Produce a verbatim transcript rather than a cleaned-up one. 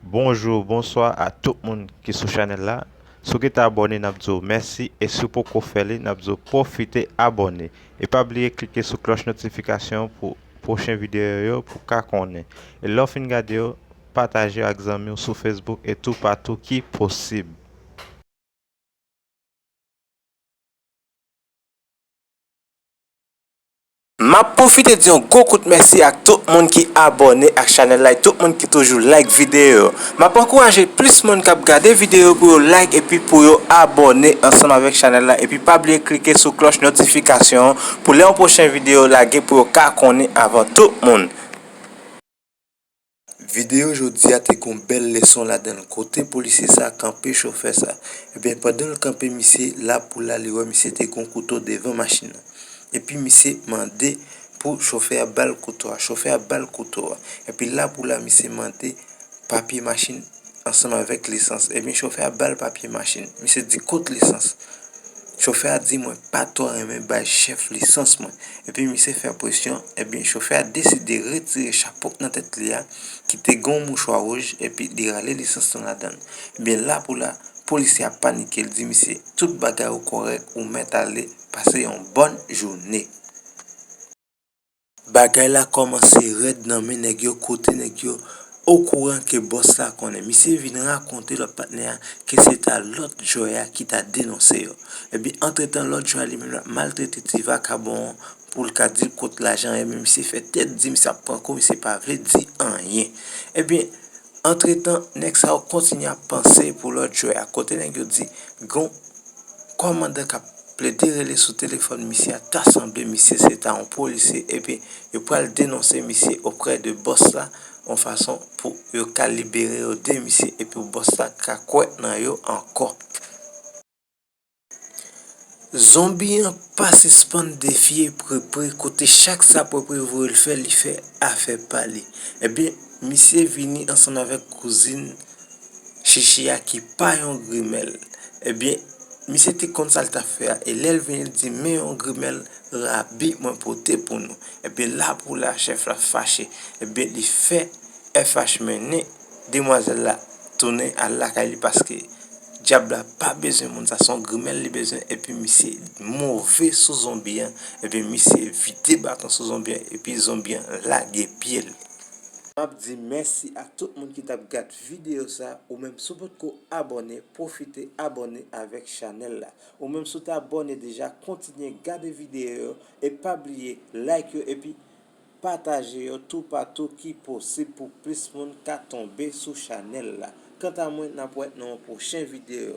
Bonjou, bonswa a tout moun ki sou chanèl la. Si w gentan abòne, n ap di w mèsi, e si w poko fè li, n ap di w pwofite abòne. E pa bliye klike sou klòch notifikasyon pou pwochen videyo yo pou w ka konnen. E lè w fin gade yo, pataje yo ak zanmi w sou Facebook e toupatou ki posib. M ap pwofite di yon gwo kout mèsi ak tout moun ki abòne ak chanèl la, e tout moun ki toujou like videyo yo. M ap ankouraje plis moun k ap gade videyo yo pou yo like epi pou yo abòne ansanm avèk chanèl la, epi pa bliye klike sou klòch notifikasyon an pou lè yon pwochen videyo lage pou yo ka konnen avan tout moun. Videyo jodi a te gon bèl leson ladan l, kote polisye sa kanpe chofè sa. Ebyen, pandan l kanpe misye, la pou la, li wè misye te gon kouto devan machin nan. Epi misye mande pou chofè a ba l kouto a. Chofè a ba l kouto a. Epi la pou la, misye mande papye machin ansanm avèk lisans. Ebyen, chofè a ba l papye machin. Misye di, "Kot lisans?" Chofè a di, "Mwen pa twò renmen bay chèf lisans mwen." Epi misye fè presyon. Ebyen, chofè a deside retire chapo k nan tèt li a, ki te gen yon mouchwa wouj, epi li rale lisans lan ladan l. Ebyen, la pou la, polisye a panike, l di misye, "Tout bagay ou kòrèk, ou mèt ale, pase yon bòn jounen." Bagay la kòmanse rèd nan men nèg yo, kote nèg yo okouran ke bòs la konnen. Misye vin rakonte lòt patnè a ke se ta lòt jwè a ki ta denonse yo. Ebyen, antretan, lòt jwè a li menm l ap maltrete ti vakabon an pou l ka di l kot lajan an ye, men misye fè tèt di, misye ap pran kou, misye pa vle di anyen. Ebyen, antretan, nèg sa yo kontinye ap panse pou lòt jwè a, kote nèg yo di, gon kòmandan k ap plede rele sou telefòn misye a, ta sanble misye se ta yon polisye, epi yo pral denonse misye oprè de bòs la, yon fason pou yo ka libere yo de misye, epi bòs la ka kwè nan yo ankò. Zonbi an pa sispann defye Prepre, kote chak sa Prepre voye l fè, li fè afè pa li. Ebyen, misye vini ansanm avèk kouzin Chichi a ki pa yon grimèl. Ebyen, misye te konn sa l t ap fè a, e lè l vini, l di, "Men yon grimèl rabi mwen pote pou nou." Ebyen, la pou la, chèf la fache. Ebyen, li fè F H mennen demwazèl la tounen al lakay li, paske dyab la pa bezwen moun sa, se yon grimèl li bezwen, epi misye move sou zonbi an, epi misye vide baton sou zonbi an, epi zonbi an lage pye l. M ap di mèsi ak tout moun ki t ap gad videyo sa, ou menm si w potko abòne, pwofite abòne avèk chanèl la. Ou menm si w te abòne deja, kontinye gade videyo yo, e pa bliye like yo, epi pataje yo toupatou ki posib pou plis moun ka tonbe sou chanèl la. Kanta mwen, n ap wè nan yon pwochen videyo.